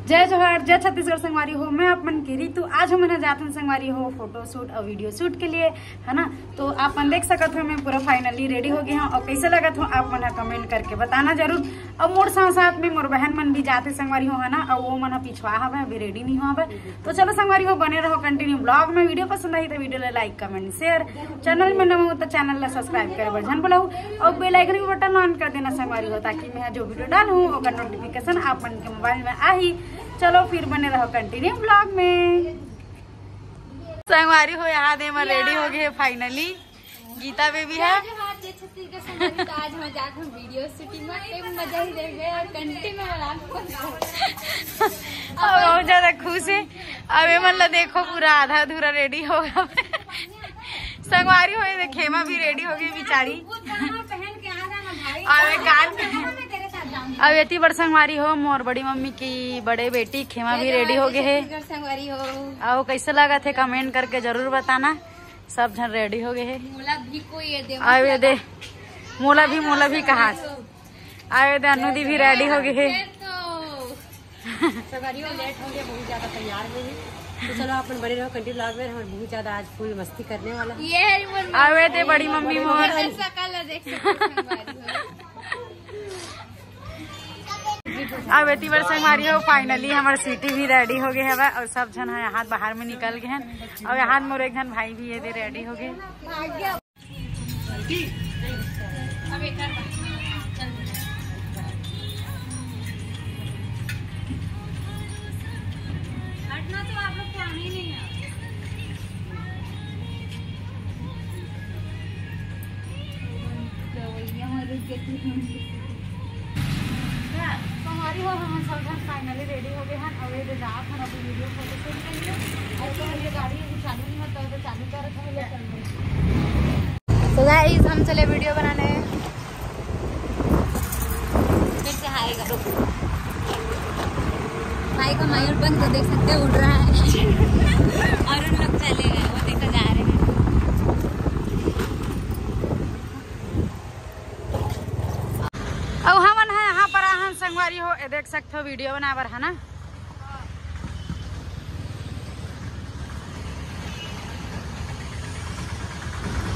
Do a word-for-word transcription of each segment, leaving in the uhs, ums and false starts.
जय जोहार, जय छत्तीसगढ़ संगवारी हो। मैं आप मन के रितु। आज हमन ह जात हन संगवारी हो फोटो शूट और वीडियो शूट के लिए, है ना। तो आप मन देख सकत हो, मैं पूरा finally ready हो गए हूँ। और कैसे लगत हो, आप मन ह comment करके बताना जरूर। और मोर साथ साथ में मोर बहन मन भी जात हे संगवारी हो, है ना। और वो मन ह पिछवा हवे, अभी ready नहीं हो हवे। तो चलो संगवारी हो, बने रहो continue vlog में। वीडियो पसंद आई तो वीडियो ला like, comment, share, channel में नवा हो तो channel ला subscribe करे बर झन भुलाहू। और bell icon के button on कर देना संगवारी हो, ताकि मैं जो वीडियो डालूँ ओकर notification आप मन के मोबाइल में आही। चलो फिर बने रहो continue vlog में। संगवारी हो, यहाँ दे मैं ready हो गए finally। गीता बेबी है। जय जोहार, जय छत्तीसगढ़ संगवारी। तो आज हम जात हन वीडियो शूटिंग में, एक मजा ही देख गए। कंटिन्यू वाला अब बहुत ज्यादा खुश है। अब ये मन ला देखो, पूरा आधा अधूरा ready होगा। संगवारी हो, ये खेमा भी ready हो गई बेचारी। अब ये कान, अब एती बर संगवारी हो, मोर बड़ी मम्मी की बड़े बेटी खेमा भी ready हो गए है। छत्तीसगढ़ संगवारी हो। आओ, कैसे लगा थे, comment करके जरूर बताना। सब झन ready हो गए है। मोला भी कोई ये दे, अब ये दे, मोला भी, मोला भी कहा। अब ये दे, अनु दी भी ready हो गए है। फिर तो संगवारी हो, लेट हो गया, बहुत ज्यादा तैयार हो गई। तो चलो, आप मन बने रहो कंटिन्यू vlog में। हम बहुत ज्यादा आज फुल मस्ती करने वाला है। ये है मन अब ये दे बड़ी मम्मी मोर। सकल देख सकते हो संगवारी हो। अब एती बर संगवारी हो, finally हमर स्वीटी भी ready हो गए हवे और सब झन ह यहाँ बाहर में निकल गए हैं। और यहाँ मोर एक झन भाई भी ये दे ready हो गए। हटना तो आप लोग को आने ही नहीं है। संगवारी हो, हम सब झन finally ready हो गए हन। अब ये जात हन अभी वीडियो फोटो शूट के लिए। और तो ये गाड़ी अभी चालू नहीं होता, तो चालू कर रखा है। तो गाइस, हम चले वीडियो बनाने। फिर से हाय करो। भाई का मयूर पंख को देख सकते हैं, उड़ रहा है। और उन लोग चले गए, वो देखो जा रहे हैं। अउ हमन ह यहाँ पर आहन संगवारी हो, ए देख सकथो वीडियो बनाए बर, है ना।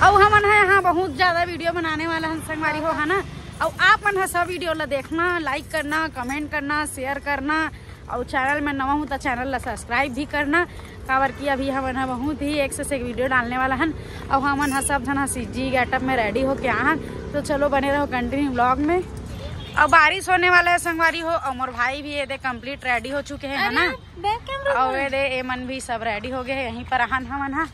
अउ हमन ह यहाँ बहुत ज्यादा वीडियो बनाने वाला हन संगवारी हो, है ना। अउ आप मन ह सब वीडियो ला देखना, लाइक करना, कमेंट करना, शेयर करना, अउ चैनल में नवा हूँ तो चैनल ला सब्सक्राइब भी करना, काबर कि अभी हमन ह बहुत ही एक से एक वीडियो डालने वाला हन। अउ हमन ह सब झन ह सीजी गेटअप में रेडी होके आहन, तो चलो बने रहो कंटिन्यू व्लॉग में। अउ बारिश होने वाला है संगवारी हो, अउ मोर भाई भी ये दे कंप्लीट रेडी हो चुके हैं, है ना। अउ ये दे, ये मन भी सब रेडी हो गए हैं, यहीं पर आहन हमन ह।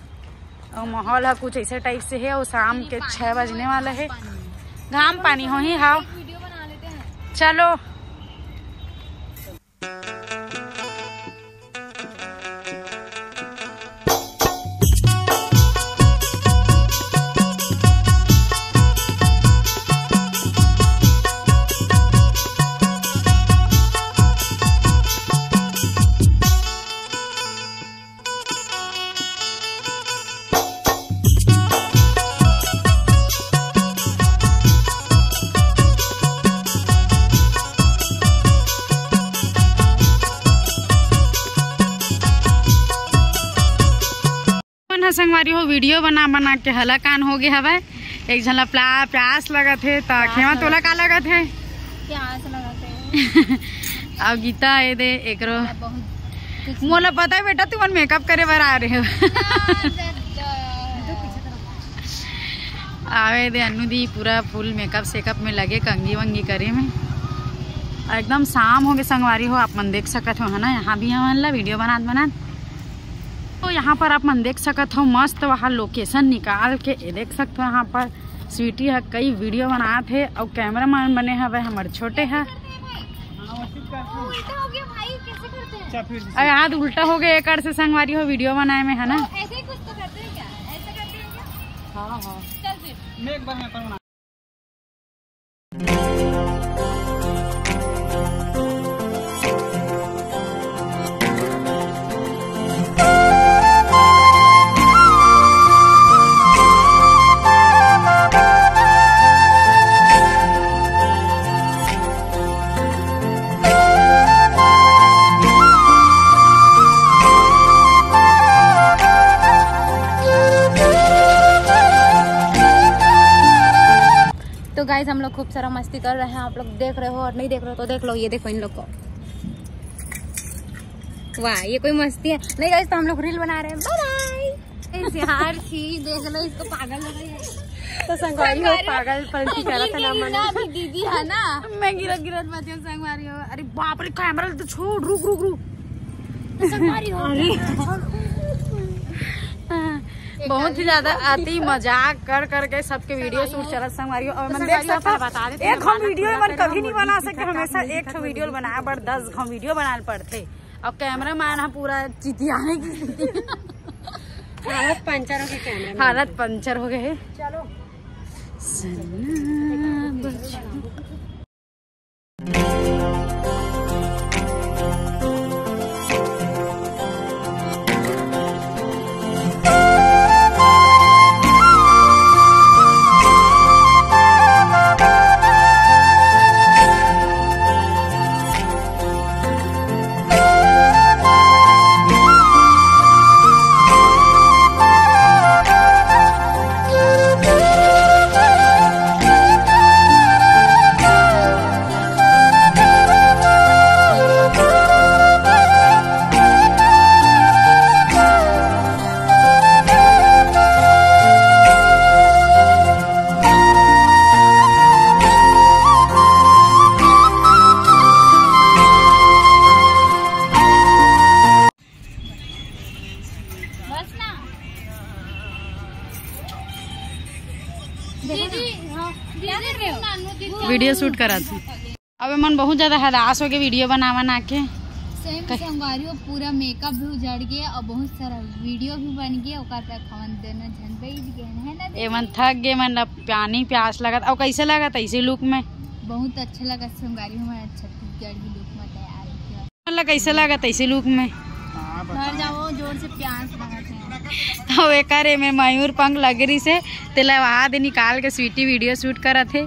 अउ माहौल ह कुछ ऐसे टाइप से है, अउ शाम के छह बजने वाला है। घाम पानी हो ही, हाँ। चलो। मन ह संगवारी हो, वीडियो बना बना के हलाकान हो गए हवय। एक झन ला प्ला-, प्यास लगत हे, त प्यास खेवा लगत तोला का हे। लगत हे? प्यास लगत हे। अब गीता ए दे एकरो। बहुत कुछ मोला पता है बेटा, तुमन मेकअप करे बर आ रहे हो। ना, जब, जब। आवे दे अन्नू दी पूरा फुल मेकअप सेकअप में लगे, कंघी वंघी करे में। एकदम शाम हो गए संगवारी हो, आप मन देख सकत हो, है ना। यहाँ भी हमन ला वीडियो बनात बनात तो यहाँ पर आप मन देख सकत हो, मस्त वहाँ लोकेशन निकाल के ये देख सकत हो। यहाँ पर स्वीटी ह कई वीडियो बनात हे अउ कैमरा मैन बने हवे हमर छोटे ह। उल्टा हो गया भाई, कैसे करते हैं? अच्छा, फिर से। अरे हाथ उल्टा हो गया, एक आड़ से संगवारी हो वीडियो बनाए में, है ना? तो ऐसे ही कुछ तो करते हैं क्या? ऐसे करते हैं क्या? हाँ, हाँ। चल फिर। मैं एक बार यहाँ पर बना हम लोग खूब सारा मस्ती कर रहे हैं, आप लोग देख रहे हो और नहीं देख रहे हो तो देख लो, ये देखो इन लोग को। वाह, ये कोई मस्ती है नहीं गाइस। तो हम लोग रील बना रहे हैं, बाय बाय। यार छी, देख लो इसको, पागल हो गई है। तो संगवारी हो, पागल पंछी चला था ना मना। दीदी है ना, मैं गिरत गिरत बचे संगवारी हो। अरे बाप रे, कैमरा तो छोड़, रुक रुक रुक। तो संगवारी हो। बहुत ही ज्यादा अति मजाक कर करके सबके वीडियो शूट चलत संगवारी हो। और मन देख सकते हो, एक हम वीडियो मन कभी नहीं बना सके, हमेशा एक ठो वीडियो बनाए बर दस हम वीडियो बनाए पड़थे। और कैमरा मैन हम पूरा चितियाने की स्थिति। हालत पंचर हो गई, कैमरा हालत पंचर हो गए। चलो। वीडियो शूट करा थी। अब मन बहुत ज्यादा हदास हो गए वीडियो बना बना के। सेम संगवारी हो, पूरा मेकअप भी उजड़ गए और बहुत सारा वीडियो भी बन गए। ओकर पे खवन देना झन बैठ गए है ना। एमन थक गए, मन ला पानी प्यास लगत। और कैसे लगत ऐसे लुक में? बहुत अच्छा लगा संगवारी, हमारे छत्तीसगढ़ की लुक में तैयार होके। मतलब कैसे लगत ऐसे लुक में? घर जाओ, जोर से प्यास लगत है। अब एकर एमे मयूर पंख लग रही से, तेला वहा दे निकाल के स्वीटी वीडियो शूट करत है।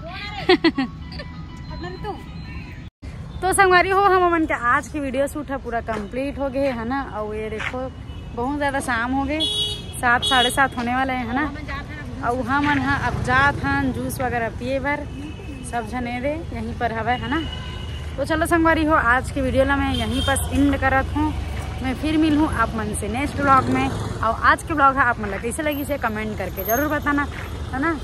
तो संगवारी हो, हम मन के आज की वीडियो शूट है पूरा कंप्लीट हो गए है ना। और ये देखो, बहुत ज्यादा शाम हो गए, सात, साढ़े सात होने वाले हैं है ना। और हम मन हा अब जात हन जूस वगैरह पिए बर, सब झने दे यहीं पर हवे है ना। तो चलो संगवारी हो, आज की वीडियो ला मैं यहीं पर एंड करत हूँ। मैं फिर मिलूँ आप मन से नेक्स्ट व्लॉग में। और आज के व्लॉग है आप मन ला कैसे लगी से कमेंट करके जरूर बताना है ना।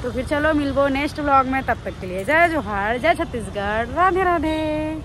तो फिर चलो मिलबो नेक्स्ट व्लॉग में, तब तक के लिए जय जोहार, जय छत्तीसगढ़, राधे राधे।